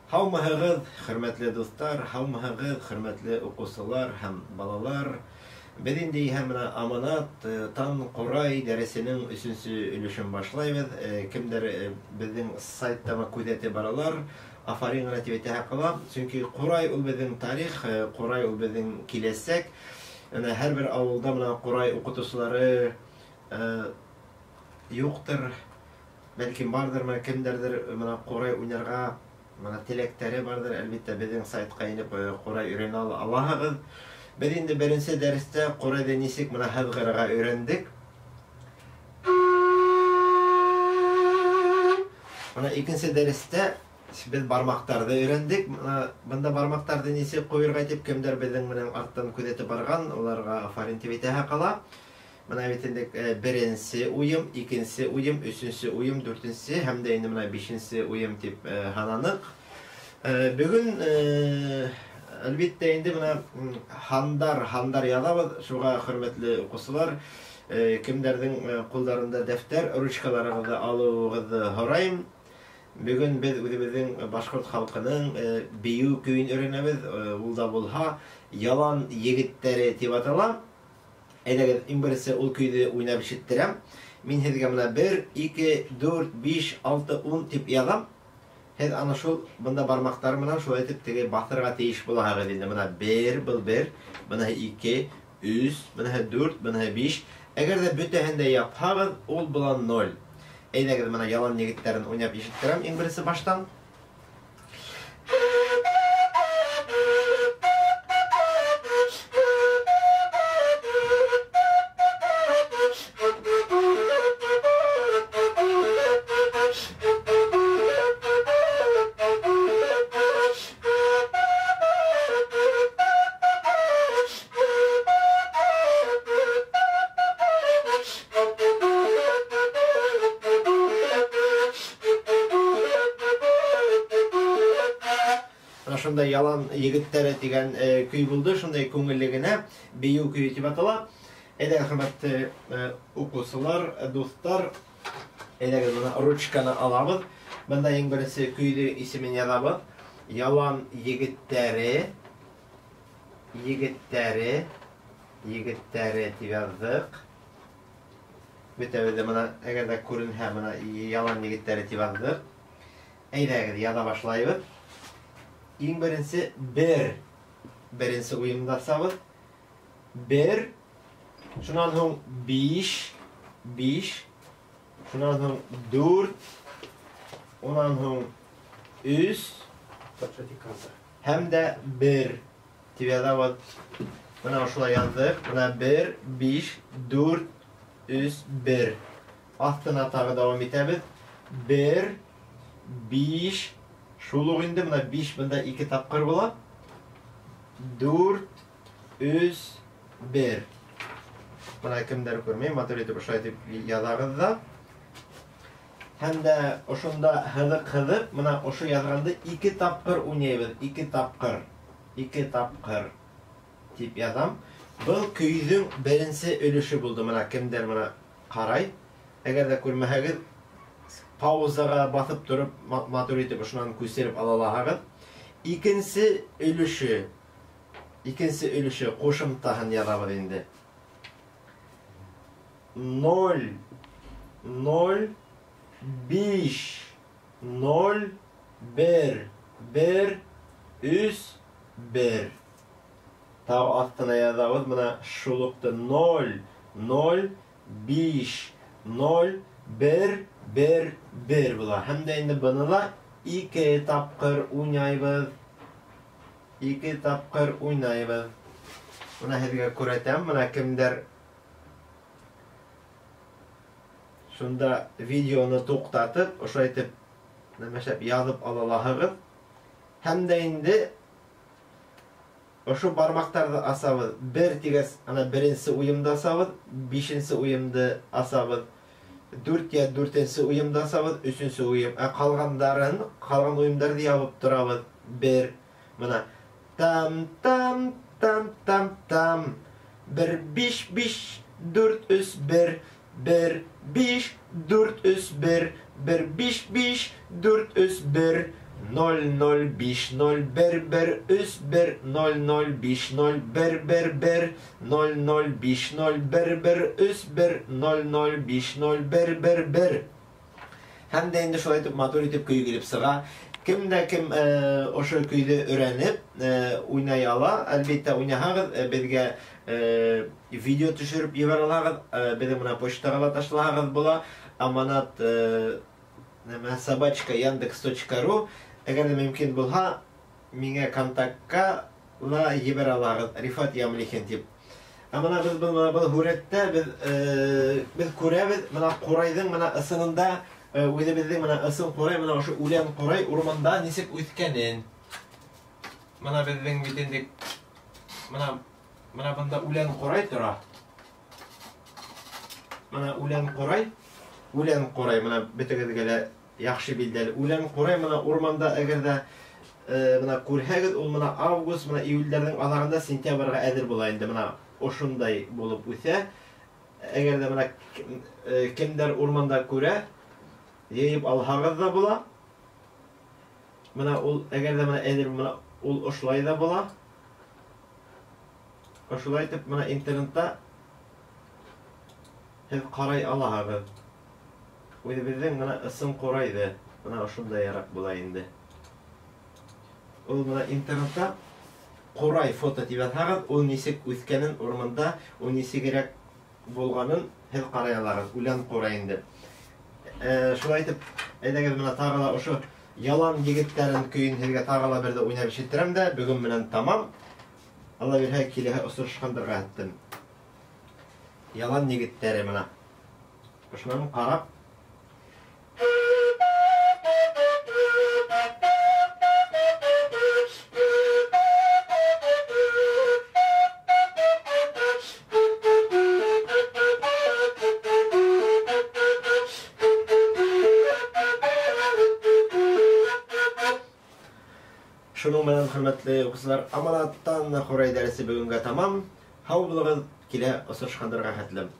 Һаумыһығыҙ, хөрмәтле дуҫтар, һаумыһығыҙ, хөрмәтле уҡыусылар һәм балалар. Беҙ инде иһә менә Аманат Тан Ҡурай дәресенең өсөнсө өлөшөн башлайбыҙ. Кемдәр беҙҙең сайтта күҙәтеп баралар, афарин ғына тип әйтәһе ҡала. Сөнки ҡурай ул беҙҙең тарих, ҡурай ул беҙҙең киләсәк. Менә һәр бер ауылда менә ҡурай уҡытыусылары юҡтыр, бәлкем барҙыр, менә кемдәрҙер менә ҡурай уйнарға менә теләктәре барҙыр, әлбиттә, беҙҙең сайтҡа инеп ҡурай өйрәнә алаһығыҙ. Беҙ инде беренсе дәрестә ҡурайҙы нисек менә һыҙғырырға өйрәндек. Менә икенсе дәрестә беҙ бармаҡтарҙы өйрәндек. Менә бында бармаҡтарҙы нисек ҡуйырға тип кемдәр беҙҙең менән арттан күҙәтеп барған, уларға афарин тип әйтәһе ҡала. Менә бит инде беренсе уйым, икенсе уйым, өсөнсө уйым, дүртенсе һәм дә инде менә бишенсе уйым тип һананыҡ. Бөгөн әлбиттә инде менә һандар яҙабыҙ. Шуға хөрмәтле уҡыусылар, кемдәрҙең ҡулдарында дәфтәр, ручкаларығыҙҙы алыуығыҙҙы һорайым. Бөгөн беҙ үҙебеҙҙең башҡорт халҡының бейеү көйөн өйрәнәбеҙ. Ул да булһа Ялан егеттәре тип атала. Әйҙәгеҙ, иң беренсе ул көйҙө уйнап ишеттерәм. Мин һеҙгә менә 1, 2, 4, 5, 6, 10 тип яҙам. Һеҙ ана шул бында бармаҡтар менән шулай итеп теге баҫырға тейеш булаһығыҙ инде. Бына 1, был 1, быныһы 2, 3, быныһы 4, быныһы 5. Әгәр ҙә бөтәһен дә япһағыҙ, ул була 0. Әйҙәгеҙ, бына ялан егеттәрен уйнап ишеттерәм иң беренсе баштан. Шундай ялан егеттәре тигән көй булды, шундай күңелле генә бейеү көйө тип атала. Әйҙәгеҙ, хөрмәтле уҡыусылар, дуҫтар, әйҙәгеҙ, бына ручканы алабыҙ. Бында иң беренсе көйҙө исемен яҙабыҙ. Ялан егеттәре, егеттәре, егеттәре тип яҙҙыҡ. Бөтәбеҙ дә бына, әгәр ҙә күренһә, бына ялан егеттәре тип яҙҙыҡ. Әйҙәгеҙ, яҙа башлайбыҙ. Иң беренсе бер, беренсе уйымды асабыҙ. 1, шунан һуң 5, 5, шунан һуң 4, унан һуң 3 һәм дә 1 тип яҙабыҙ. Бына ошолай яҙҙыҡ. Бына 1, 5, 4, 3, 1. Аҫтына тағы дауам итәбеҙ. 1, 5, шул уҡ инде, бына 5 бында 2 тапҡыр була. 4, 3, 1. Бына кемдәр күрмәй, матур итеп ошолай итеп яҙағыҙ ҙа. Һәм дә ошонда һыҙыҡ-һыҙып, бына ошо яҙғанды 2 тапҡыр уйнайбыҙ. 2 тапҡыр, 2 тапҡыр тип яҙам. Был көйҙөң беренсе өлөшө булды. Бына кемдәр бына ҡарай. Әгәр ҙә күрмәһәгеҙ, паузаға баҫып тороп, матур итеп ошонан күсереп ала алаһығыҙ. Икенсе өлөшө, икенсе өлөшө ҡушымтаһын яҙабыҙ инде. 0, 0, 5, 0, 1, 1, 3, 1. Тағы аҫтына яҙабыҙ бына шул уҡты 0, 0, 5, 0, 1, 1, 1 була. Һәм дә инде быны ла 2 тапҡыр уйнайбыҙ. 2 тапҡыр уйнайбыҙ. Бына һеҙгә күрһәтәм, бына кемдәр шунда видеоны туҡтатып, ошолай итеп нәмәшәп яҙып ала алаһығыҙ. Һәм дә инде ошо бармаҡтарҙы асабыҙ. 1 тигәс, ана беренсе уйымды асабыҙ, бишенсе уйымды асабыҙ. 4 я дүртенсе уйымды асабыҙ, өсөнсө уйым. Ә ҡалғандарын, ҡалған уйымдарҙы ябып торабыҙ. 1. Бына там, там, там, там, там. 1, 5, 5, 4, 3, 1, 1, 5, 4, 3, 1, 1, 5, 5, 4, 3, 1. 0 0 5 0 1 1 3 1 0 0 5 0 1 1 1 0 0 5 0 1 1 3 1 0 0 5 0 1 1 1. Һәм дә инде шулай итеп матур итеп көй килеп сыға. Кем дә кем ошо көйҙө өйрәнеп уйнай ала, әлбиттә уйнаһағыҙ, беҙгә видео төшөрөп ебәрә алаһығыҙ, беҙҙең менән почтаға ла ташлаһағыҙ була. Аманат собачка яндекс.ру. Әгәр ҙә мөмкин булһа, миңә контактҡа ла ебәрә алаһығыҙ, Рифат Ямлихин тип. Ә бына беҙ был һүрәттә беҙ күрәбеҙ, бына ҡурайҙың бына ысынында үҙебеҙҙең бына ысын ҡурай, бына ошо үлән ҡурай урманда нисек үҫкәнен. Бына беҙҙең бит инде бына бында үлән ҡурай тора. Бына үлән ҡурай, үлән ҡурай бына бөтөгөҙгә лә яҡшы билдәле. Үлән ҡурай бына урманда әгәр ҙә бына күрһәгеҙ, ул бына август, бына июлдәрҙең аҙағында сентябргә әҙер була инде, бына ошондай булып үҫә. Әгәр ҙә бына кемдәр урманда күрә, йыйып алһағыҙ ҙа була. Бына ул әгәр ҙә бына әҙер, бына ул ошолай ҙа була. Ошолай итеп бына интернетта һеҙ ҡарай алаһығыҙ. Үҙебеҙҙең бына ысын ҡурайҙы бына ошондайыраҡ була инде. Ул бына интернетта ҡурай фото тип яҙһағыҙ, ул нисек үҫкәнен урманда, ул нисегерәк булғанын һеҙ ҡарай алаһығыҙ. Үлән ҡурай инде. Шулай итеп, әйҙәгеҙ бына тағы ла ошо ялан егеттәрен көйөн һеҙгә тағы ла берҙе уйнап ишеттерәм дә, бөгөн менән тамам. Алла бирһә, киләһе осрашҡандарға әттем. Ялан егеттәре бына. Ошонан ҡарап Шуның менән, хөрмәтле уҡыусылар, Аманаттан ҡурай дәресе бөгөнгә тамам. Һау булығыҙ, килә осрашҡандарға хәтлем.